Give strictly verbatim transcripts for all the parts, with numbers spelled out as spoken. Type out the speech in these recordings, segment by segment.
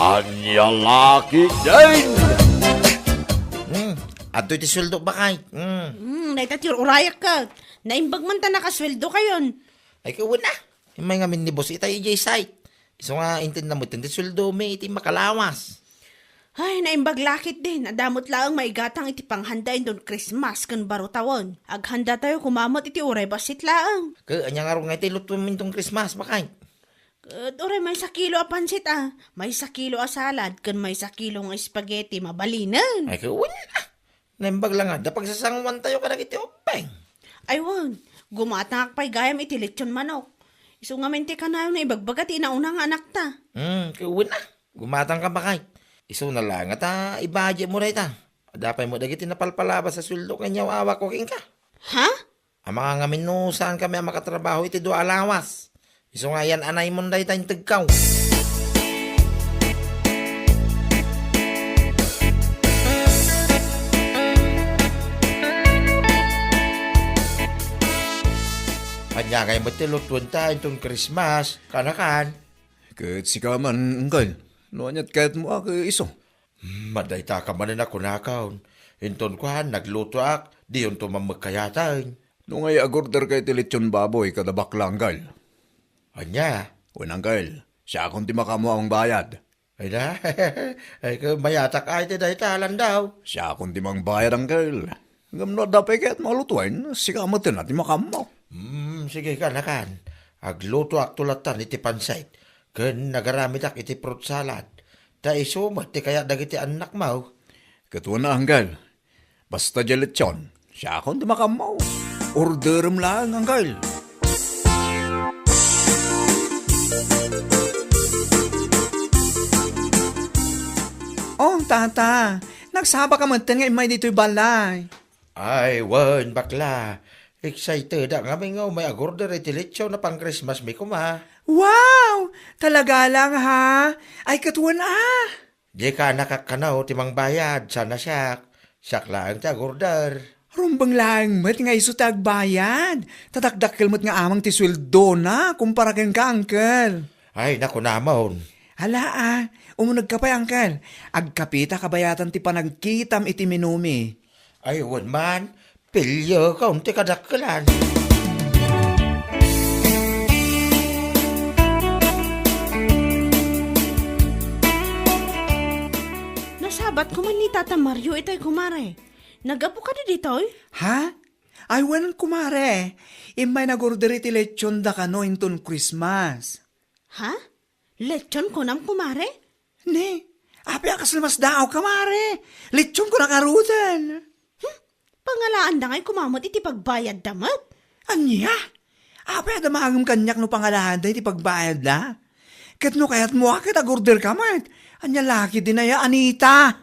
Ania la ketdin? Hmm, adtoy ti sueldo, bakay. Hmm. Hmm, dayta ti ur-urayak ket. Naimbag man ta nakasueldokayon. Ay, kawen a. Immay ngamin ni boss itay idiay site. Isu nga intedna met ti sueldomi iti makalawas. Ay, naimbag la ketdin. Adda met laeng maigatang iti panghanda inton Christmas ken baro tawen. Aghanda tayo koma met iti uray bassit laeng. Ke, ania ngarud nga iti lutuem inton Christmas, bakay? Ket uray maysa kilo a pansit a, maysa kilo a salad, ken maysa kilo nga spaghetti, mabalinen. Ay, kawen a. Naimbag la nga, da pagsasanguan tayo kadagiti ubbing. Ay, wen, gumatangak pay gayam iti lechon manok. Isu ngamin ti kanayon nga ibagbaga ti inauna nga anakta. Hmm, kawen a. Gumatang ka, bakay. Isu na la nga ta, ibaji mo dayta. Adda pay mo dagiti napalpalabas a sueldo nga inyaw-awak ko kenka. Ha? Amangan ngamin no saan kami a makatrabaho iti dua a lawas. Isu nga yan-anay mon dayta integkaw. Ania ngay met ti lutuenta inton Christmas, kanakan? Ket sika man, Uncle, no aniat kayatmo a ket isu? Hmm, madayta ka manen a kunakon. Inton kuan, naglutoak, diyonto man met kayaten. No ngay agorder kay ti lechon baboy kada bakla, Uncle. Ania? Wen, Uncle, siakon ti makaammo a mangbayad. Ay na, ay, ka, mayatak ay ti dayta, Landaw. Siakon ti mangbayad, Uncle. Ngem no adda pay kayat malutoen, sika met ti makaammo. Hmm, sige, kanakan. Aglutoak to latan iti pansit, ken nagaramidak iti fruit salad. Ta isu met ti kayat dagiti annakmo. Ket wen a, Uncle. Basta diay lechon, siakon ti makaammo. Orderem laeng, Uncle. Oh, tata, nagsaba ka met nga immay ditoy balay. Ay, wen, bakla. Excited ak ngamin nga umay agorder iti lechon a pang-Christmas mi koma. Wow! Talaga lang, ha? Ay, ket wen a. Dika nakakkano ti mangbayad, saan a siak. Siak laeng ti agorder. Rumbeng laeng met nga isu ti agbayad. Ta dakdakkel met nga amang ti sueldona kumpara kenka, Uncle. Ay, nakunamon. Ala, a, umuneg ka pay, Uncle. Agkapita kabayatan ti panagkitam iti menumi. Ay, wen man, pilyo ka, unti kadakkelan. Nasabat ko man ni Tata Mario itay, kumare. Naggapu ka ditoy? Ha? Ay, wen, kumare. Immay nagorder iti lechon da kano inton Christmas. Ha? Lechon kunam, kumare? Ne, apay a kasla masdaaw, kumare? Lechon ko nakaruten. Hmm? Pangalaanda ngay kumamet iti pagbayadda met? Ania? Apay a damagem kaniak no pangalaanda iti pagbayadda? Ket no kayatmo a ket agorder ka met. Ania la ketdin aya, Anita?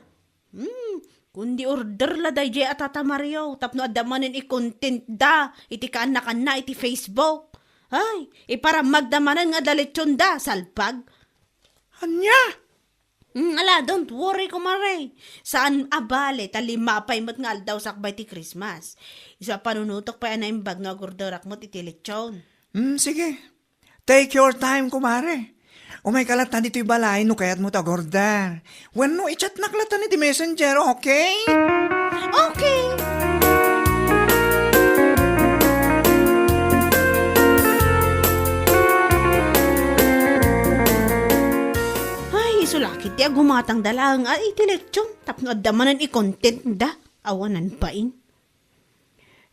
Hmm, kundi order la daydiay a Tata Mario tapno adda manen i-content da iti kaannakanna iti Facebook. Ay, iparammagda manen nga adda lechon da, salpag. Ania? Hmm, ala, don't worry, kumare. Saan a bale, ta lima pay met nga aldaw sakbay ti Christmas. Isu a panunotok pay a naimbag no agorderak met iti lechon. Hmm, sige. Take your time, kumare. Umay ka latta ditoy balay no kayatmo ti agorder. Wenno i-chatnak latta iti messenger, okay? Okay. Ay, isu la ketdi a gumatangda laeng a iti lechon tapno adda manen i-content da. Awanan bain.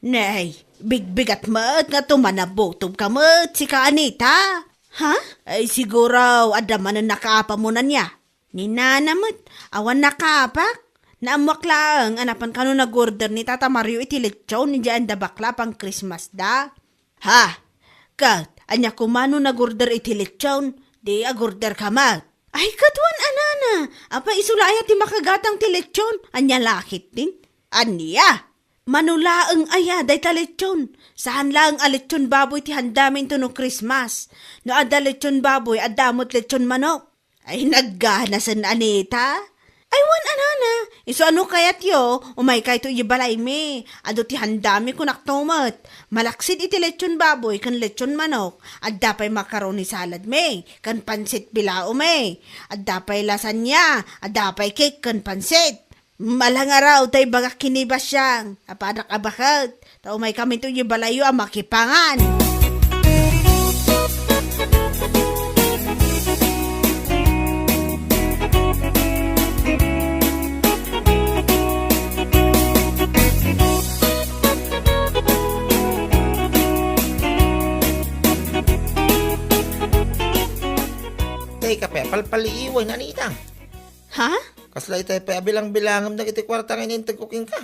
Nay, bigbigat met nga tumanabutob ka met, sika Anita. Ha? Ay, siguro, adda manen nakaapa mo na niya. Ni Nana met, awan nakaapak. Naammoak laeng a napan kano nagorder ni Tata Mario iti lechon, idiay anda bakla pang Christmas da. Ha? Ket, ania koma no nagorder iti lechon, di agorder ka met. Ay, ket wen a, Nana, apay isu la aya ti makagatang ti lechon, ania la ketdin? Ania? Mano laeng aya dayta lechon? Saan laeng a lechon baboy ti handami intono Christmas. No adda lechon baboy, adda met lechon manok. Ay, nagganasen, Anita. Ay, wen a nana, isu a no kayatyo, umaykayto idiay balaymi. Adu ti handami, kunakto met. Malaksid iti lechon baboy ken lechon manok, adda pay macaroni saladmi ken pansit bilaomi. Adda pay lasagna, adda pay cake ken pansit. Malangaraw tay bagak ken ni Basyang. Apanak a baket. Ta umaykaminto idiay balayyo a makipangan. Tay, kape, palpaliiwan, Anita. Ha? Kasla itay pay a bilang-bilangem dagiti kuarta nga inintegko kenka.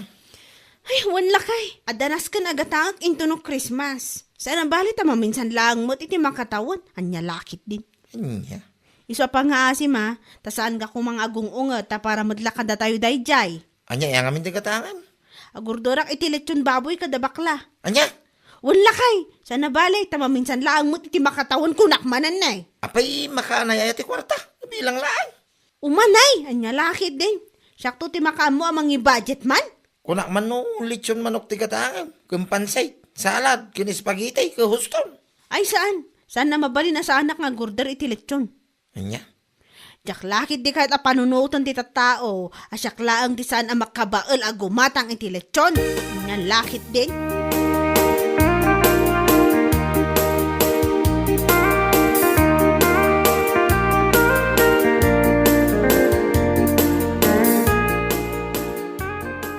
Ay, wen lakay, adda nasken a gatangek intono Christmas. Saan a bali ta maminsan laeng met iti makatawen. Ania la ketdin? Ania? Isu a pangngaasima, ta saanka koma nga agung-unget ta para met la kadatayo daydiay. Ania, aya ngamin ti gatangem? Agurdorak iti lechon baboy kada bakla. Ania? Wen lakay, saan a bali ta maminsan laeng met iti makatawen, kunak manen, ne. Apay, makaanay aya ti kuarta? Bilang laeng. Umanay! Ania la ketdin? Siakto ti makaammo a mangi-budget man? Kunak man no lechon manok ti gatangem, ken pansit, salad, ken spaghetti, ken huston. Ay, saan? Saan a mabalin a saanak nga agurder iti lechon? Ania? Diak la ketdi kayat a panunoten ti tattao a siak laeng ti saan a makabael a gumatang iti lechon. Ania la ketdin?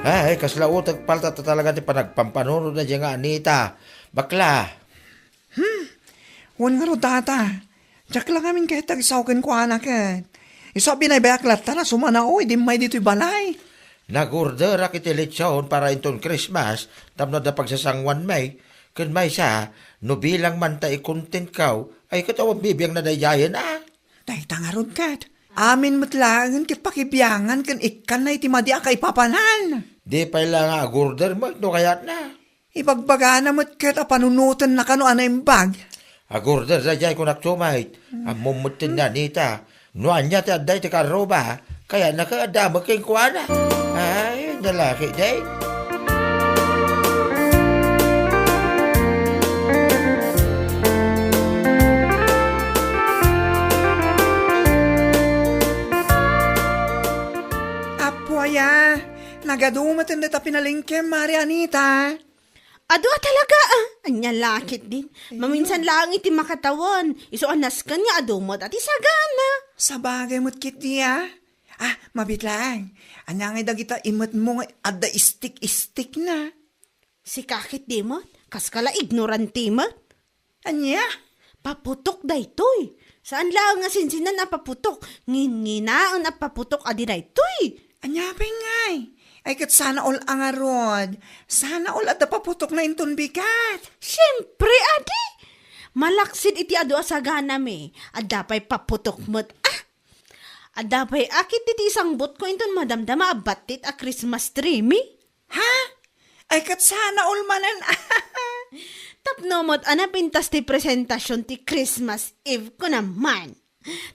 Ay, kasla utek palta ta talaga ti panagpampanunotna diay nga Anita. Bakla. Hmm, wen ngarud, tata. Diak la ngamin ket agsaw kenkuana ket. Isu a binaybay-ak latta a sumanao idi immay ditoy balay. Nagurderak iti lechon para inton Christmas tapno adda pagsasanguanmi. Ken maysa, no bilang man ta i-contentkaw, ay ket awan bibiangna daydiayen a. Dayta ngarud ket, amin met laengen ket pakibiangan ken ikkanna iti madi a kaipapanan. Di pay la nga agurder met no kayatna. Ibagbagana met ket a panunotenna kano a naimbag. Agurder daydiay, kunak, tumay. Ammom met ti ni Anita. No ania ti adda iti karruba, kayatna ket adda met kenkuana. Ay, ania la ketdi. Apo aya, nagadu met dayta pinalengkem, Mari Anita. Adu a talaga, ah. Ania la ketdin? Maminsan laeng iti makatawen. Isu a nasken nga adu met a ti sagana. Sabagay met ketdi, ah. Ah, mabiit laeng. Ania ngay dagita imetmo nga adda istik-istikna? Sika ketdi met, kaska la ignorante met. Ania? Paputok daytoy. Saan laeng nga sinsinan a paputok, nginginaen a paputok a di daytoy. Ania pay ngay? Ay ket sana all a ngarud. Sana all adda paputokna inton bigat. Siempre, adi. Malaksid iti adu a saganami, adda pay paputok met. Ah! Adda pay a ketdi ti isangbutko inton madamdama a battit a Christmas tree mi. Ha? Ay, ket sana all manen. Tapno met a napintas ti presentasion ti Christmas Eve ko naman.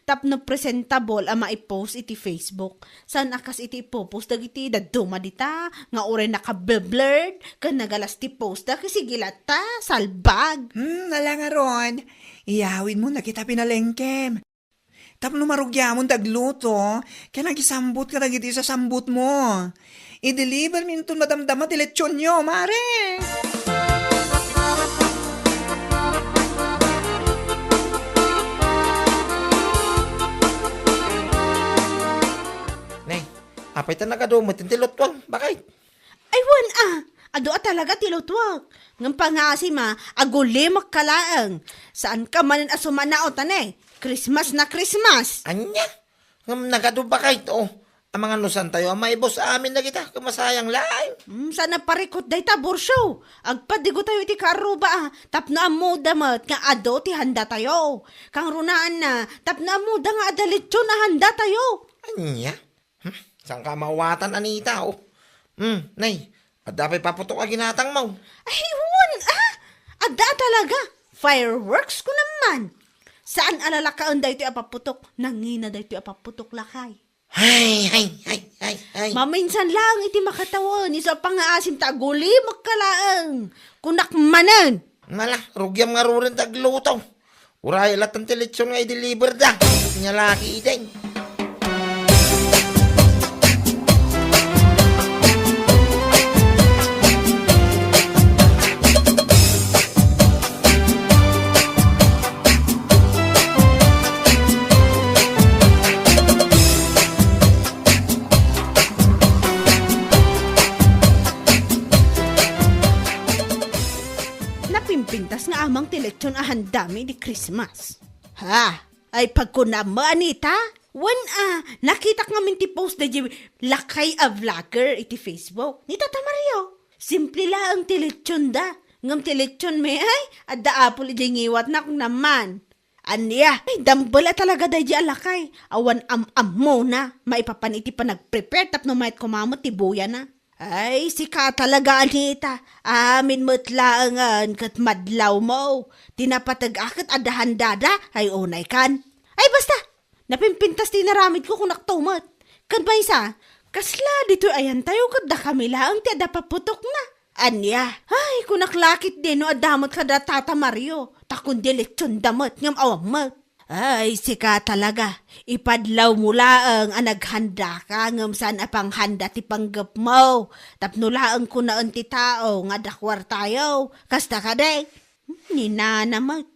Tapno presentable a maipost iti Facebook. Saan a kas iti ipopost dagiti dadduma dita, nga uray nakablurred, ken nagalas ti post da, ket sige latta, salbag. Hmm, ala ngarud. Iyawidmo dagita pinalengkem. Tapno marugiamon ti agluto, ken agisambut kadagiti sasambutmo. I-deliver mi inton madamdama ti lechonyo, Mare! Nay, apay ta nagadu met ti lutwang, bakit? Ay, wen a! Adu a talaga ti lutwak. Ngem pangasim a, agulimek ka laeng. Saan ka manen a sumanao ta ne, Christmas na Christmas. Ania? Ngem nagadu bakay to. Amangan no saan tayo a maibus amin dagita, ket masayang laeng. Hmm, saan a parikut dayta, Borsyo. Agpadigotayo iti kaarruba a, tapno ammoda met nga adu ti handatayo. Kangrunaanna, tapno ammoda nga adda lechon a handatayo. Ania? Hmm, saan ka mawatan, Anita, oh? Hmm, nay, adda pay paputok a ginatangmo? Ay, wen, ah! Adda talaga! Fireworks ko naman! Saan a lalakaen daytoy a paputok? Nangina daytoy a paputok, lakay. Ay, ay, ay, ay, ay. Maminsan laeng iti makatawen, isu a pangngaasim ta agulimekka laeng. Kunak manen. Mala, rugiam ngaruden ta agluto. Uray latta ti lechon nga i-deliver da. Nya laki iden. Napimpintas nga amang ti lechon a handami idi Christmas. Ha? Ay, pagkunam mo, Anita? Wen a, nakitak ngamin ti post daydi lakay a vlogger iti Facebook. Ni Tata Mario. Simple laeng ti lechon da. Ngem ti lechon met, ay, adda apol idiay ngiwatna, kunam man. Ania? Ay, dambel a talaga daydi a lakay. Awan am-ammona. Maipapan iti panagprepare tapno mayat koma met ti buyana. Ay, sika talaga, Anita. Amin met laengen ket madlawmo. Ti napateg a ket adda handada. Ay, unay kan. Ay, basta! Napimpintas ti inaramidko, kunak to met. Ken maysa, kasla ditoy ayantayo ket dakami laeng ti adda paputokna. Ania? Ay, kunak la ketdi no adda met kada Tata Mario. Ta kundi lechon da met ngem awan met. Ay, sika talaga. Ipadlawmo laeng a naghandaka ngem saan a panghanda ti panggepmo. Tapno laeng kunaen ti tao nga adda kuartayo. Kasta kadi? Ni Nana met.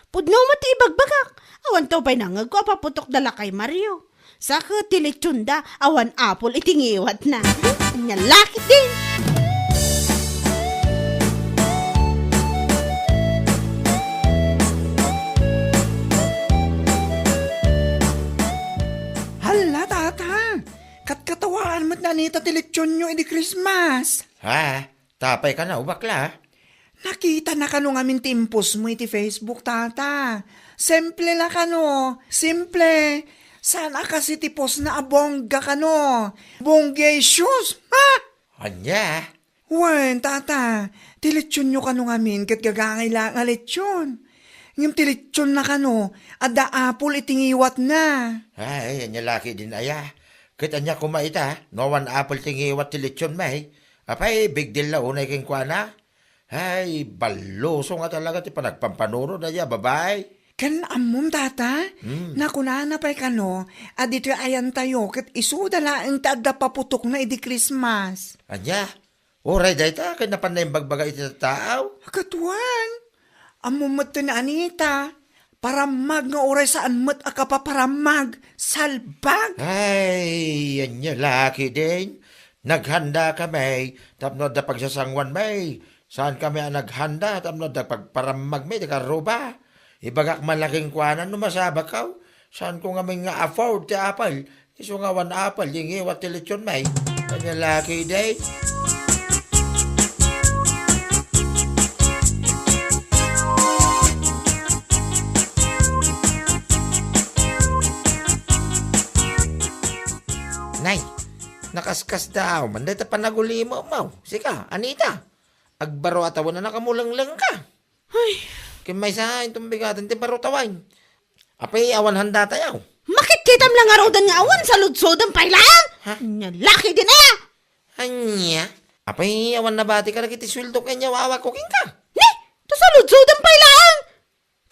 Pudno met ti ibagbagak. Awan to pay nangngegko a paputok da lakay Mario. Sa ket ti lechon da, awan apol iti ngiwatna. Ania la ketdi? Hala, Tata! Katkatawaan met ni Anita ti lechonyo idi Christmas. Ha? Apay kano, bakla? Nakitana kano ngamin ti impostmo iti Facebook, Tata. Simple la kano. Simple. Saan a kas iti postna a bongga kano. Bonggacious. Ha? Ania? Wen, Tata, ti lechonyo kano ngamin ket gagangay la nga lechon. Ngem ti lechonna kano, adda apol iti ngiwatna. Ay, ania la ketdin aya? Ket ania koma ita, no awan apol ti ngiwat ti lechon met? Apay, big deal la unay kenkuana? Ay, balluso nga talaga ti panagpampanunot daydi a babai. Ken ammom, Tata, Hmm. nakunana pay kano a ditoy ayantayo ket isuda laeng ti adda paputokna idi Christmas. Ania? Uray dayta ket napan naimbagbaga iti tattao? Katuan, ammom met ni Anita, parammag nga uray saan met a kapaparammag, salbag. Ay, ania la ketdin? Naghandakami tapno adda pagsasangoanmi. Saankami a naghanda tapno adda pagparammagmi iti karruba. Ibagak man la kenkuana no masabakko. Saanko ngamin nga afford ti apol. Isu nga awan apol, di ngiwat ti lechonmi. Ania la ketdin? Nay, nakaskasdaaw man dayta panagulimemmo. Sika, Anita, agbaro a tawen a nakamulenglengka. Ay. Ken maysa, inton bigaten ti baro tawen. Apay, awan handatayo? Makitkitam la ngaruden nga awan, saludsodem pay laeng. Ha? Ania la ketdin aya? Ania? Apay, awan nabatika dagiti sueldo ken yawawasko kenka? Ni? Ta saludsodem pay laeng.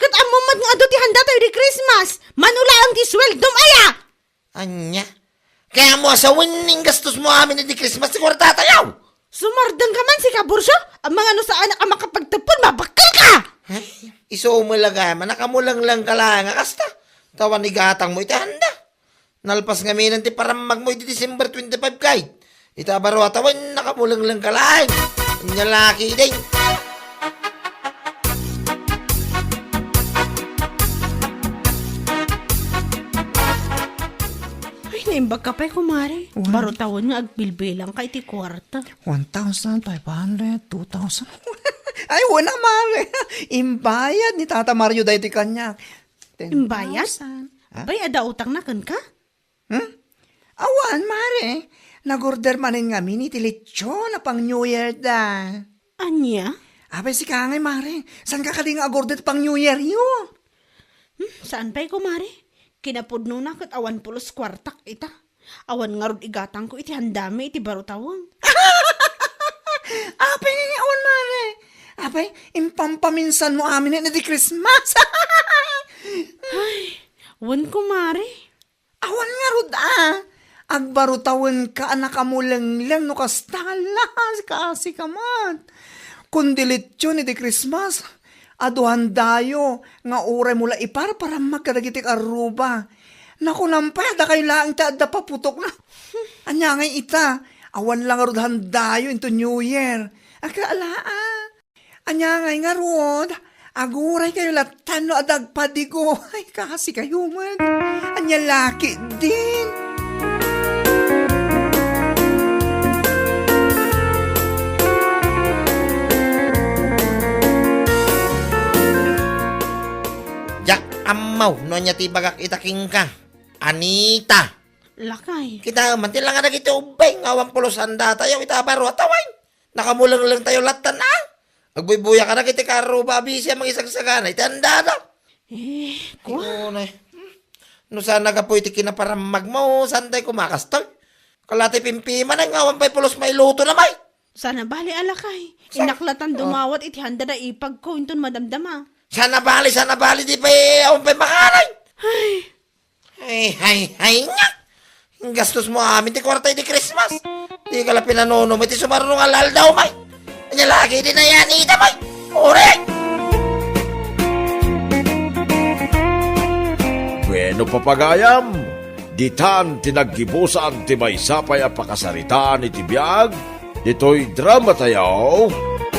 Ket ammom met nga adu ti handatayo idi Christmas. Mano laeng ti sueldom aya? Ania? Kayatmo a sawen, inggastosmo amin idi Christmas ti kuartatayo? Sumardengka man, sika, Burcio? Amangan no saanak a makapagtepon, mabakkelka! Ay, isu met la gayam a nakamulenglengka laeng a kasta. Ta awan igatangmo iti handa. Nalpas ngamin ti parammagmo iti December twenty-five kayat. Ita baro a tawen, nakamulenglengka laeng. Ania la ketdin? Ay, naimbagka pay, kumare. Wen. Baro tawen nga agbilbilangka iti kuarta. One thousand five hundred, two thousand. Ay, wen a, mare. Imbayad ni Tata Mario daytoy kaniak. Imbayad? Ten thousand. Ha? Bay, adda utangna kenka? Hmm? Awan, mare. Nag-order manen ngamin iti lechon a pang New Year da. Ania? Apay, sika ngay, mare. Saanka kadi nga ag-order pang New Year yo? Hmm, saan pay, kumare? Kinapudnona ket awan pulos kuartak ita. Awan ngarud igatangko iti handami iti baro tawen. Apay nga awan, Mare? Apay, impampaminsanmo amin iti Christmas? Ay, wen ko, Mare. Awan ngarud a. Agbaro tawenka a nakamulengleng no kasta, las, kaasika met. Kundi lesion iti Christmas, adu handayo nga uraymo la iparparammak kadagiti karruba. Nakunam pay a dakayo laeng ti adda paputokna. Ania ngay ita, awan la ngarud handayo into New Year. Agka ala a. Ania ngay ngarud, aguraykayo lattan no adda agpadigo. Ay, kaasikayo met. Ania la ketdin? Diak ammo no ania ti ibagak ita kenka, Anita. Lakay. Kitaem man ti langa dagiti ubbing nga awan pulos handatayo ita a baro a tawen. Nakamulenglengtayo lattan a. Agbuybuyak a dagiti karruba a bisi a mangisagsagana iti handada. Eh, kua? Ay, unay. No saan a gapu iti kinaparammagmo, saantay koma a kastoy. Kalati pimpimanen nga awan pay pulos mailutona, may. Saan a bali a lakay. Sa- Innak lattan Oh. dumawat iti handada ipagko inton madamdama. Saan a bali, saan a bali, di pay awan pay makanay. Ay. Ay, ay, ay, nga! Gastosmo amin ti kuarta iti Christmas. Dika la pinanunom iti sumarno nga aldaw, may. Ania la ketdin, Anita, may. Uri! Bueno, papagayam, ditan ti naggibusan ti maysa pay a pakasaritaan iti biag ditoy dramatayo,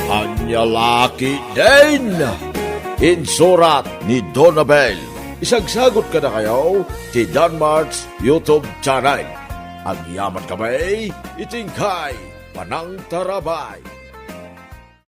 Ania la ketdin! Insurat ni Donabel. Isagsagot kadakayo ti Danmart's YouTube channel. Agyamankami iti inkay panangtarabay.